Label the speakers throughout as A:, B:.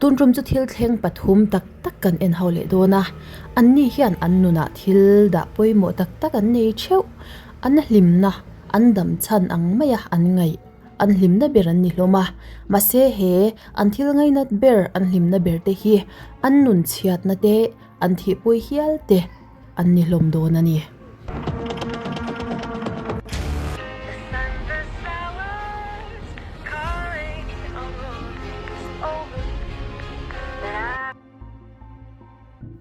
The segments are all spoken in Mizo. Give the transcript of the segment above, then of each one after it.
A: Tun tum chu thil thleng pathum tak tak kan en ho leh dawn a, anni hian an nunah thil dah pawimawh tak tak an nei theuh. An hlimna, an dam chhan ang maia an ngaih, an hlimna ber an ni hlawm a. Mahse he an thil ngainat ber, an hlimna ber te hi an nun chhiatna te, an thihpui hial te an ni hlawm dawn a ni.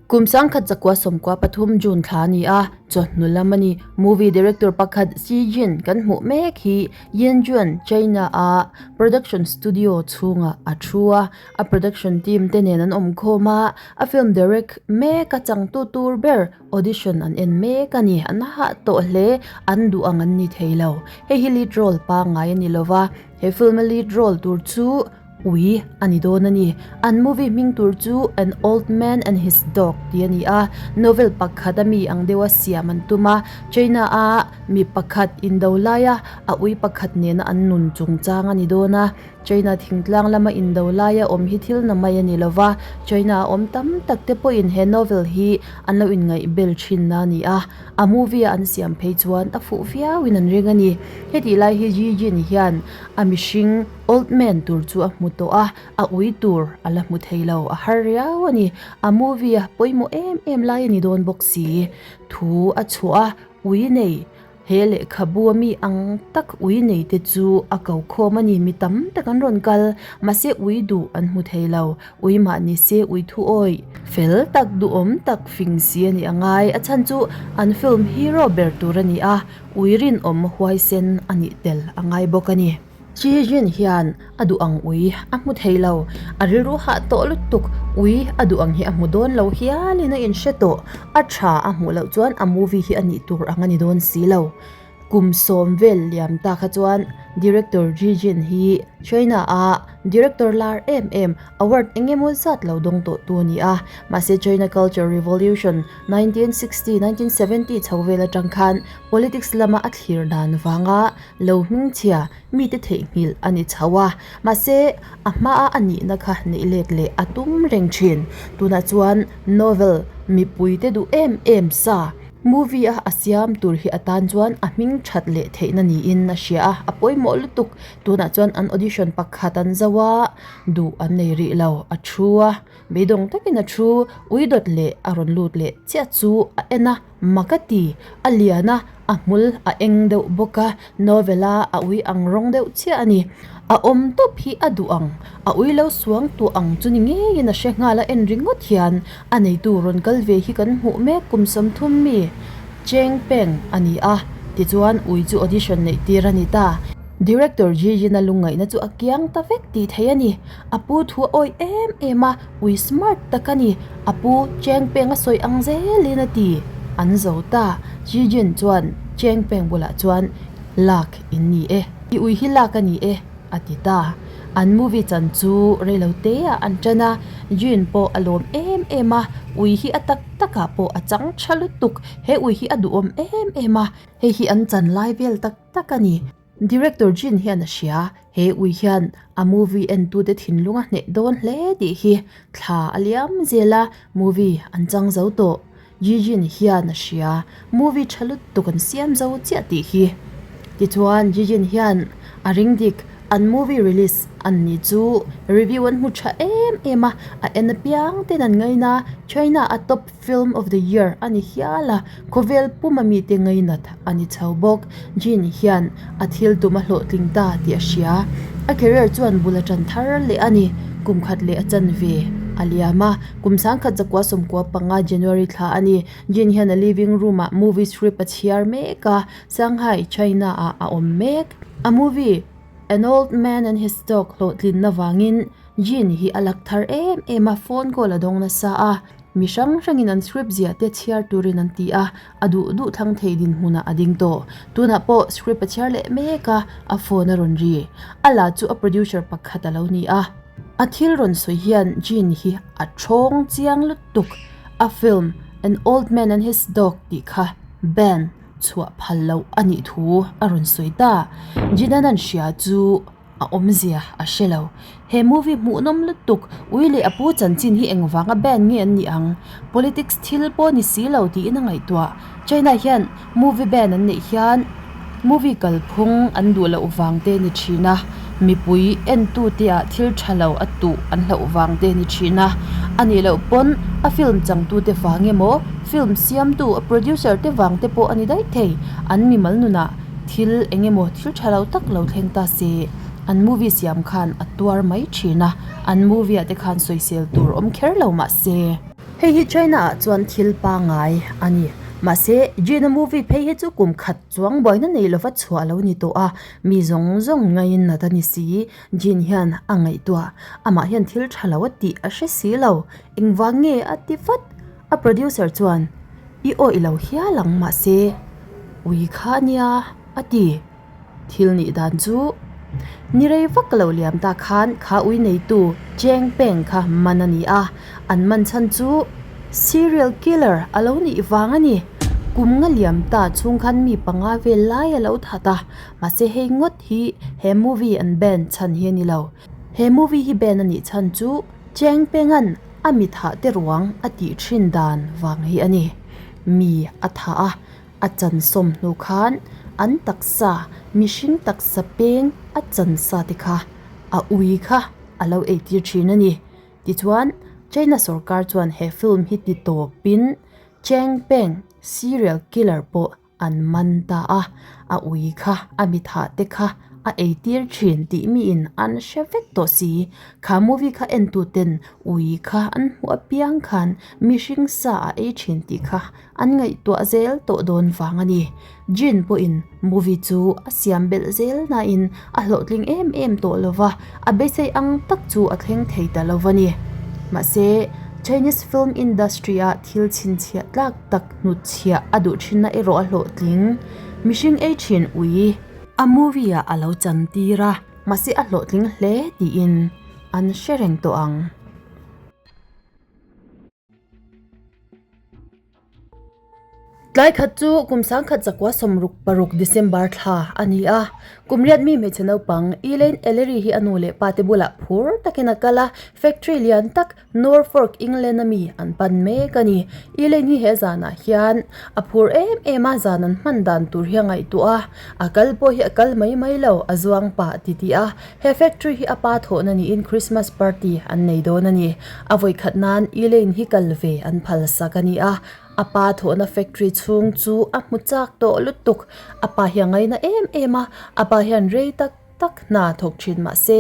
A: Kum sangkhat zakua sawmkua pathum June thla a ni a, chawhnu lam a ni. Movie director pakhat Xi Jin kan hmuh mek hi Yanjun, China-a production studio chhungah a thu a. A production team te nen an awm khawm a, a film direct mek a changtu tur ber audition an en mek a ni. An hah tawh hle, an duh ang an ni thei lo. Hei hi lead role pangngai a ni lo va, he film a lead role tur chu ui a ni dawn a ni. An movie hming tur chu An Old Man and His Dog tih a ni a, novel pakhat a mi ang deuha siam an tum a, China a mi pakhat indo laia a ui pakhat nena an nun chungchang a ni dawn a. China thingtlang lama indo laia awm hi thil na mai a ni lo va, China a awm tam tak te pawhin he novel hi an lo inngaihbel thin na a ni a, a movie a an siam phei chuan a fuh viauin an ring a ni. Hetih lai hi Ji Jin hian a mihring old man tur chu a hmu tawh a, a ui tur a la hmu thei lo, a har riau a ni. A movie a pawimawh em em lai a ni dawn bawk si. Thu a chhuah a, ui nei He lehkhabu a mi ang tak ui nei te chu a ko khawm a ni. Mi tam tak an rawn kal, mahse ui duh an hmu thei lo. Ui mah ni se ui thu awih fel tak, duhawm tak fing si a nih a ngai. A chhan chu an film hero ber tur a ni a, ui rinawm huaisen a nih tel a ngai bawk a ni. Chi Jin hian a duh ang ui a hmu thei lo. A rilru hah tawh lutuk, ui a duh ang hi a hmu dawn lo hialin a inhre tawh. A tha a hmuh loh chuan a movie hi a nih tur ang a ni dawn si lo. Kum sawm vel liam ta kha chuan Director Ji Jin hi China-a director lar em em, award eng emaw zat lo dawng tawh tu a ni a. Mahse China Culture Revolution 1960, 1970 chho vel atang khan politics lama a thlir dan vanga Lo hmingchhia mite theihnghilh a ni chho a, mahse a hmaa a nihna kha neih let leh a tum reng thin. Tunah chuan novel mipuite duh em em sa movie a a siam tur hi atan chuan a hming that leh theihna niin a hria a, a pawimawh lutuk. Tunah chuan an audition pakhat an zo a, duh an nei rih lo, a thu a, beidawng takin a thu, ui dawt leh a rawn lut leh chiah chu a en a. Mak a ti, a lian a, a hmul a eng deuh bawk a, novel a a ui ang rawng deuh chiah a ni. A awm tawp hi a duh ang, a ui lo suang tuah ang chu ni ngeiin a hre nghal a en ringawt hian a neitu rawn kal ve hi kan hmuh mek kum 30 mi Cheng Peng a ni a, tichuan ui chu audition neih tir a ni ta. Director Jijin-a lungngaihna chu a kiang ta vek tih theih a ni. A pu thu a awih em em a, ui smart tak a ni. A pu Cheng Peng a sawi ang zelin a ti. An zo ta. Jijin chuan Cheng Peng bulah chuan, Lak in ni e. I ui hi lak a ni e, a ti ta. An movie chan chu reilo teah an tan a, Jin pawh a lawm em em a, ui hi a tak takah pawh a chang tha lutuk. He ui hi a duhawm em em a, hei hi an chan lai vel tak tak a ni. Director Jin hian a hria, he ui hian a movie entute thinlung a hneh dawn hle tih hi thla a liam zel a, movie an chang zo tawh. Ji Jin hian a hria, movie tha lutuk an siam zo chiah tih hi. Tichuan Ji Jin hian a ring dik, an movie release an ni chu review an hmu tha em em a, a en apiang ten an ngaina, China a top Film of the Year a ni hial a, khawvel puma mite ngainat a ni chho bawk. Jin hian a thil tum a hlawhtling ta tih a hria. A career chuan bul a tan thar leh a ni. Kum khat leh a chan ve a liam a, kum sangkhat zakua 15 January thla a ni. Jin hian a living room ah movie script a chhiar mek a, Shanghai, China ah a awm mek. A movie An Old Man and His Dog hlawhtlinna vangin Jin hi a lak thar em em a, phone call a dawng nasa a. Mi hrang hrangin an script ziah te chhiar turin an ti a, a duh duh thlang thei dinhmunah a ding tawh. Tunah pawh script a chhiar leh mek a, a phone a rawn ri. A la chu a producer pakhat a lo ni a. A thil rawn sawi hian Jin hi a thawng chiang lutuk. A film An Old Man and His Dog tih kha ban chhuah phal loh a nih thu a rawn sawi ta. Jin-a'n an hria chu. A awmzia a hre lo. He movie hmuhnawm lutuk, ui leh a pu chanchin hi engvanga ban nge an nih ang? Politics thil pawh ni si lo tiin a ngaihtuah. China hian movie ban an neih hian movie kalphung an duh loh vang te ni thin a, mipui entute ah thil tha lo a tuh an hlauh vang te ni thin a, a nih loh pawn a film changtute vang emaw film siamtu a producer te vang te pawh a ni daih thei. An mimal nunah thil eng emaw thil tha lo tak lo thleng ta se an movie siam khan a tuar mai thin a, an movie ah te khan sawisel tur awm kher lo mah se. Hei hi China ah chuan thil pangai a ni. Mahse, Jin-a movie phei hi chu kum khat chuang buaina nei lova chhuah lo ni tawh a, mi zawng zawng ngaiin nat a ni si. Jin hian a ngaihtuah, amah hian thil tha lo a tih a hre si lo, engvang nge a ti vat? A producer chuan, I awih lo hial ang mahse, ui kha a nia a ti. Thil nih dan chu ni rei vak lo liam ta khan kha ui neitu Cheng Peng kha man a ni a, an man chhan chu serial killer a lo nih vang a ni. Kum nga liam ta chhung khan mi panga vel lai a lo that a, mahse hei ngawt hi he movie an ban chhan hi a ni lo. He movie hi ban a nih chhan chu Cheng Penga'n a mi thah te ruang a tih thin dan vang hi a ni. Mi a thah a. A chan sawm hnu khan an taksa, mihring taksa peng a chan sa te kha a ui kha a lo eitir thin a ni. Tichuan, China sorkar chuan he film hi ti tawpin Cheng Peng serial killer pawh an man ta a, a ui kha a mithah te kha a eitir thin tih miin an hre vek tawh si. Kha movie kha entuten ui kha an hmuh apiang khan mihring sa a ei thin tih kha An ngaihtuah zel tawh dawn vang a ni. Jin pawhin movie chu a siam belh zel nain a hlawhtling em em tawh lo va, a beisei ang tak chu a thleng thei ta lo va ni. Mahse, Chinese film industry-a thil chhinchhiah tlak tak hnutchhiah a duh thinna erawh a hlawhtling. Mihring ei thin ui. A movie-ah a lo chantir a, mahse a hlawhtling hle tiin an hre reng tawh ang. Tlai khat chu kum sangkhat zakua 66 December thla a ni a, kum riat mi hmeichhe naupang Elaine Ellery hi a nu leh pa te bulah phur takin a kal a, factory lian tak Norfolk, England a mi an pan mek a ni. Elaine hi he zanah hian a phur em em a, zan an hman dan tur hi a ngaihtuah a, a kal pawh hi a kal mai mai lo, a zuang pah titih a. He factory hi a pa thawhna niin Christmas party an nei dawn a ni. A vawikhat nan Elaine hi kal ve an phal sak a ni a. A pa thawhna factory chhung chu a hmu chak tawh lutuk. A pa hi a ngaina em em a, a pa hian rei tak tak hna thawk thin mah se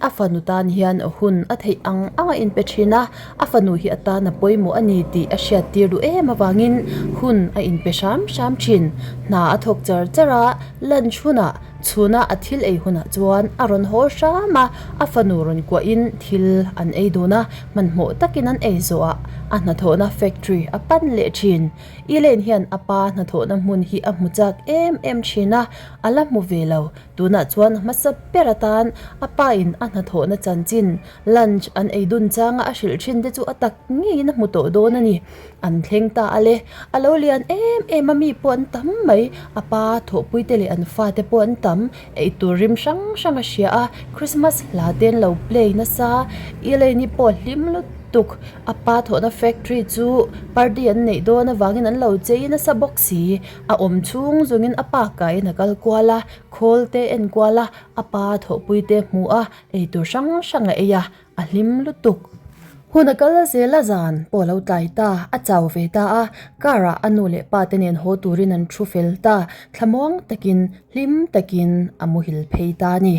A: a fanu tan hian hun a theih ang ang a inpe thin a, a fanu hi a tan a pawimawh a ni tih a hriat tir duh em avangin hun a inpe hram hram thin. Hna a thawk char char a, lunch hunah Chhuna a thil ei hunah chuan a rawn haw hram a, a fanu rawn kuahin thil an ei dun a, hmanhmawh takin an ei zawhah a hnathawhna factory a pan leh thin. Elaine hian a pa hnathawhna hmun hi a hmu chak em em thin a, a la hmu ve lo. Tunah chuan hmasa ber atan a pa in a hnathawhna chanchin lunch an ei dun changa a hrilh thin te chu a tak ngeiin a hmu tawh dawn a ni. An thleng ta a le. A lo lian em em a mi pawh an tam mai. A pa thawhpui te leh an fate pawh an tam. Eitur rim hrang hrang a hria a, Christmas hla te an lo play nasa. Elaine-i pawh hlim lutuk. A pa thawhna factory chu party an neih dawn avangin an lo chei nasa bawk si. A awm chhung zawngin a pa kaiin a kal kual a, khawl te en kual a, a pa thawhpui te hmu a, eitur hrang hrang a ei a. A hlim lutuk. Hun a kal zel a zan pawh a lo tlai ta, a chau ve ta a, car ah a nu leh pa te nen haw turin an thu fel ta, thlamuang takin, hlim takin a muhil phei ta a ni.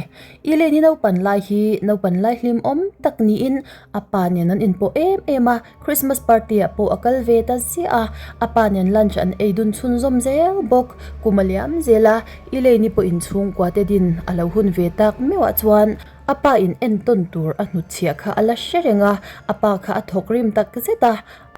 A: Elaine-i naupan lai hi naupan lai hlim awm tak niin a pa nen an inpawh em em a, Christmas party ah pawh a kal ve ta ziah a, a pa nen lunch an ei dun chhunzawm zel bawk. Kum a liam zel a, Elaine-i pawh inchhungkua te din a lo hun ve tak meuh ah chuan, A pa in entawn tur a hnutchhiah kha a la hre reng a, a pa kha a thawk rim tak zet a.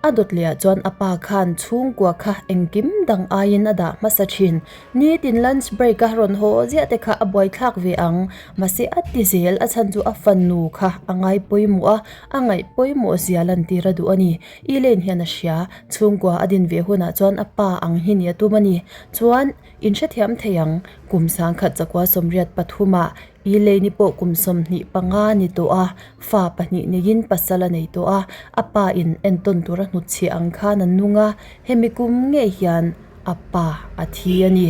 A: A dawt leh ah chuan a pa khan chhungkua kha engkim dang aiin a dah hmasa thin. Nitin lunch break a rawn haw ziah te kha a buaithlak ve ang. Mahse a ti zel a chhan chu a fanu kha a ngai pawimawh a, a ngaih pawimawh zia lantir a duh a ni. Elaine hian a hria, chhungkua a din ve hunah chuan a pa ang hi ni a tum a ni. Chuan. In hrethiam thei ang, kum 1983 ah Elaine-i pawh kum 25 a ni tawh a, fa pahnih neiin pasal a nei tawh a, a pa in entawn tura hnutchhiah ang khan a nung a, hemi kum ngei hian a pa a thi a ni.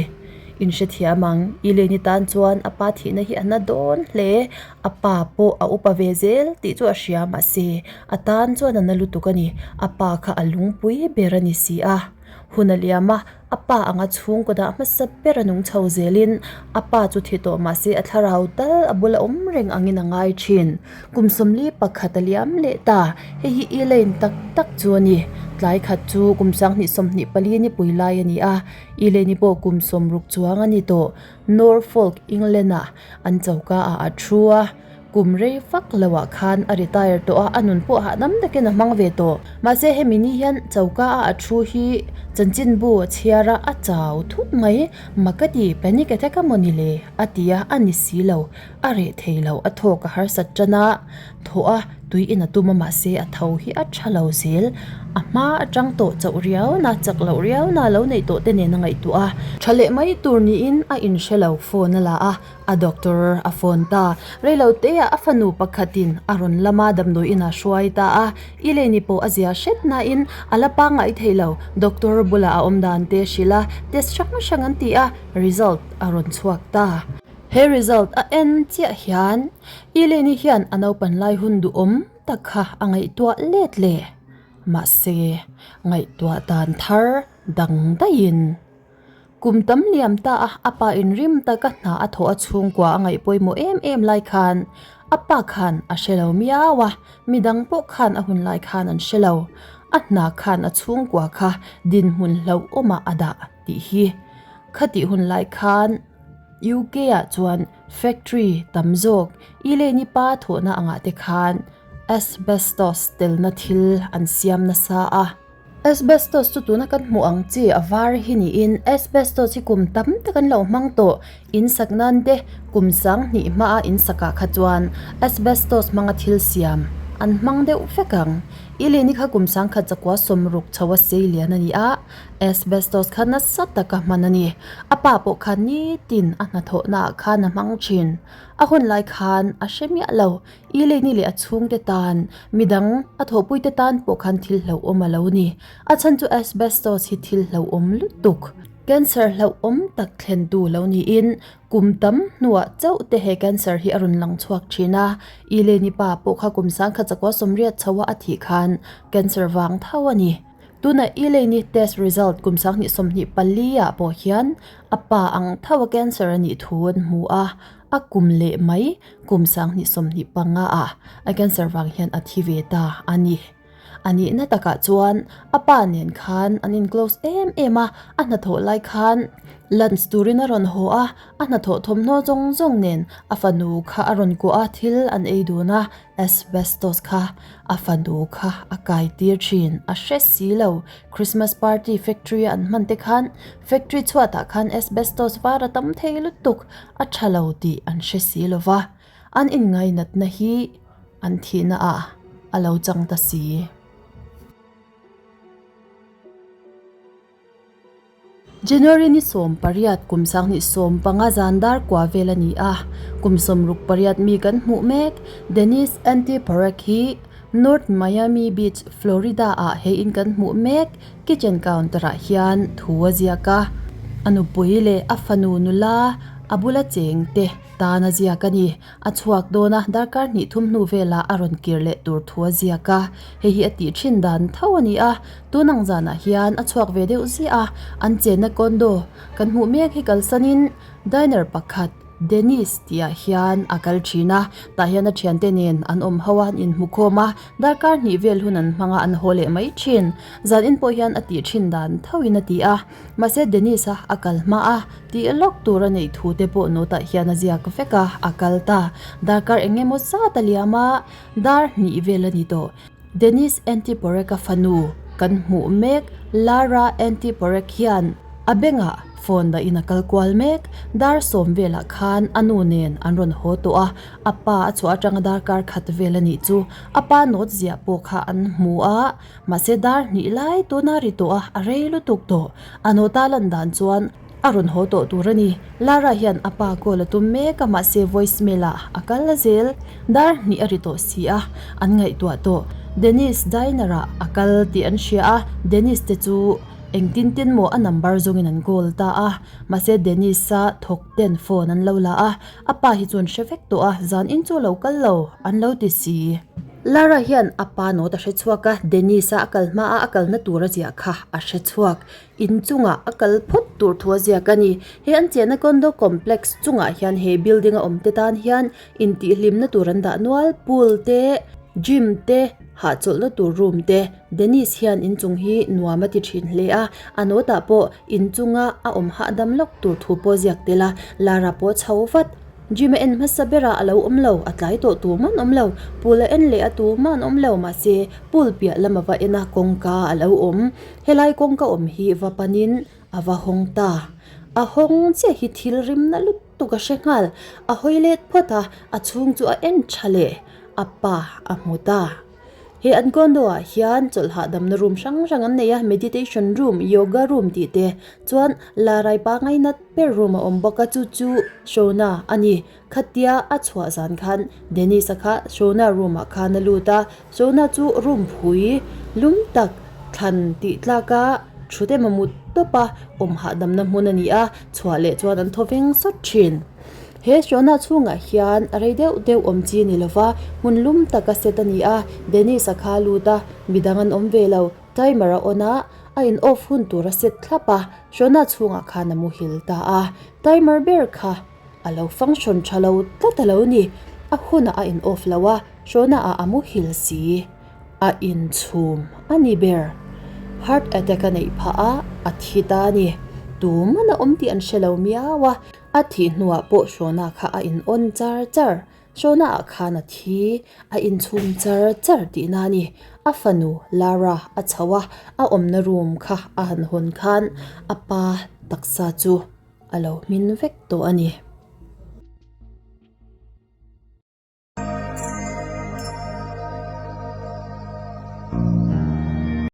A: In hrethiam ang, Elaine-i tan chuan a pa thihna hi a na dawn hle, a pa pawh a upa ve zel tih chu a hria mahse a tan chuan a na lutuk a ni, a pa kha a lungpui ber a ni si a. Hun a liam a, a pa anga chhungkaw dah hmasa ber a nung chho zelin a pa chu thi tawh mahse a thlarau tal a bula awm reng angin a ngai thin. Kum 41 a liam leh ta, hei hi Elaine tak tak chu a ni. Tlai khat chu kum 2024 nipui lai a ni a, Elaine-i pawh kum 60 chuang a ni tawh. Norfolk, England-ah an choka ah a thu a. Kum rei vak loah khan a retire tawh a, a nun pawh hahdam takin a hmang ve tawh. Mahse hemi ni hian choka a a thu hi chanchinbu a chhiar a, a chau thut mai. Mak a ti, panic attack a maw ni le? a ti a, a ni si lo. A reh thei lo, a thawk a harsat tan a, thaw a tui in a tum a mahse a tho hi a tha lo zel. A hma atang tawh chauh riau na, chak loh riau na lo neih tawh te nen a ngaihtuah a. Tha leh mai tur niin a inhre lo, phone a la a. A doctor a phone ta. Reilo te ah a fanu pakhatin a rawn lam a, damdawi inah hruai ta a. Elaine-i pawh a zia hret nain a la pangngai thei lo. Doctor bulah a awm dan te hrilh a, test hrang hrang an ti a, result a rawn chhuak ta. He result a en chiah hian Elaine-i hian a naupan lai hun duhawm tak kha a ngaihtuah let le. Mahse, ngaihtuah dan thar dang daihin. Kum tam liam ta a, a pa inrim taka hna a thawh a chhungkua a ngaih pawimawh em em lai khan a pa khan a hre lo miau a, midang pawh khan a hun lai khan an hre lo. A hna khan a chhungkua kha dinhmun hlauhawmah a dah tih hi. Khatih hun lai khan UK ah chuan factory tam zawk i leh ni pa thawhna angah te khan asbestos telna thil an siam nasa a. Asbestos chu tuna kan hmuh ang chi a var hi niin asbestos hi kum tam tak an lo hmang tawh in sak nan te kum 2000 hmaa in sakah kha chuan asbestos hmanga thil siam an hmang deuh vek ang. I leh ni kha kum 1960 chho a sei lian a ni a, asbestos kha nasa taka hman a ni. A pa pawh kha nitin a hnathawhna ah khan a hmang thin. A hun lai khan a hre miah lo. I leh ni leh a chhungte tan, midang a thawhpuite tan pawh khan thil hlauhawm a lo ni. A chhan chu asbestos hi thil hlauhawm lutuk, cancer hlauhawm tak thlentu lo niin kum tam hnuah chauh te he cancer hi a rawn lang chhuak thin a. I leh ni pa pawh kha kum 1980 chhoa a thih khan cancer vang tho a ni. Tunah I leh ni test result kum 2024 ah pawh hian a pa ang tho a cancer a nih thu an hmu a. A kum leh mai kum 2025 ah a cancer vang hian a thi ve ta a ni. A nihna takah chuan a pa nen khan an in close em em a, a hnathawh lai khan lunch turin a rawn haw a, a hnathawh thawmhnaw zawng zawng nen a fanu kha a rawn kuah a, thil an ei dun a, asbestos kha a fanu kha a kai tir thin a hre si lo. Christmas party factory a an hman te khan factory chhuatah khan asbestos var a tam thei lutuk a tha lo tih an hre si lo va, an inngainatna hi an thihna ah a lo chang ta si. January ni 18 kum 2015 zan dar kua vel a ni a, kum 68 mi kan hmuh mek Dennis Anti Parek hi North Miami Beach, Florida ah he in kan hmuh mek kitchen counter ah hian thu a ziak a, a nupui leh a fanu nula a bula cheng te tan a ziak a ni. A chhuak dawn a, darkar hnih thum hnu velah a rawn kir leh tur thu a ziak a, hei hi a tih thin dan tho a ni a, tun ang zanah hian a chhuak ve deuh ziah a, an chenna condo kan hmuh mek hi kalsanin diner pakhat Dennis tih ah hian a kal thin a, tah hian a thiante nen an awm ho a, an inhmu khawm a, darkar hnih vel hun an hmang a, an haw leh mai thin. Zan in pawh hian a tih thin dan tho in a ti a, mahse Dennis a a kal hma a, tih lawk tur a neih thu te pawh note ah hian a ziak vek a, a kal ta. Darkar eng emaw zat a liam a, dar hnih vel a ni tawh. Dennis Antiporek-a fanu kan hmuh mek Lara Antiporek hian a bengah phone dahin a kal kual mek. Dar sawm velah khan a nu nen an rawn haw tawh a, a pa a chhuah atanga darkar khat vel a nih chu. A pa note ziah pawh kha an hmu a, mahse dar hnih lai tuna ri tawh a, a rei lutuk tawh. A note a lan dan chuan. A rawn haw tawh tur a ni. Lara hian a pa call a tum mek a, mahse voice mail ah a kal zel. Dar hnih a ri tawh si a, an ngaihtuah tawh. Dennis diner ah a kal tih an hria a, Dennis te chu engtin tin maw a number zawngin an call ta a. Mahse Dennis-a thawk ten phone an lo la a, a pa hi chuan hre vek tawh a, zan in chu a lo kal lo an lo ti si. Lara hian a pa note a hre chhuak a, Dennis-a a kal hma a a kalna tur a ziah kha a hre chhuak. In chungah a kal phawt tur thu a ziak a ni. He an chenna condo complex chungah hian he building a awm te tan hian intihhlimna tur an dah nual, pool te, gym te, hahchawlhna tur room te. Dennis hian inchung hi nuam a ti thin hle a, a note ah pawh inchunga a awm hahdam lawk tur thu pawh ziak tel a, Lara pawh chho vat. Gym a en hmasa berah a lo awm lo, a tlai tawh tumah an awm lo, pool a en leh a tumah an awm lo, mahse pool piah lam a va en a kawngka a lo awm. Helai kawngka awm hi va panin a va hawng ta. A hawng chiah hi thil rimna lutuk a hre nghal. A hawi let phawt a, a chhung chu a en tha leh a pa a hmu ta. He an condo ah hian chawlh hahdamna room hrang hrang an nei a, meditation room, yoga room tih te chuan la rai pangai nat ber room a awm bawk a, chu chu Shona a ni. Khatia a chhuah zan khan Dennis-a kha Shona room ah khan a lut a, Shona chu room phui lum tak thlan tih tlak a thu te mamut tawp a awm hahdamna hmun a ni a, chhuah leh chuan an thaw veng sawt thin. He Shona chhungah hian a rei deuh deuh awm chi a ni lova, hmun lum taka set a ni a, Dennis-a kha a lut a, midang an awm ve lo, timer a on a, a in off hun tur a set thlap a, Shona chhungah khan a muhil ta a, timer ber kha. A lo function tha lo tlat a lo ni. A hunah a in off lo a, Shona ah a muhil si. A inchhum a ni ber. Heart attack a neih phah a, a thi ta a ni. Tuman a awm tih an hre lo miau a. A thih hnuah pawh Shona kha a in on char char. Shona ah khan a thi, a inchhum char char tihna a ni. A fanu Lara a chho a, a awmna room kha a han hawn khan a pa taksa chu a lo hmin vek tawh a ni.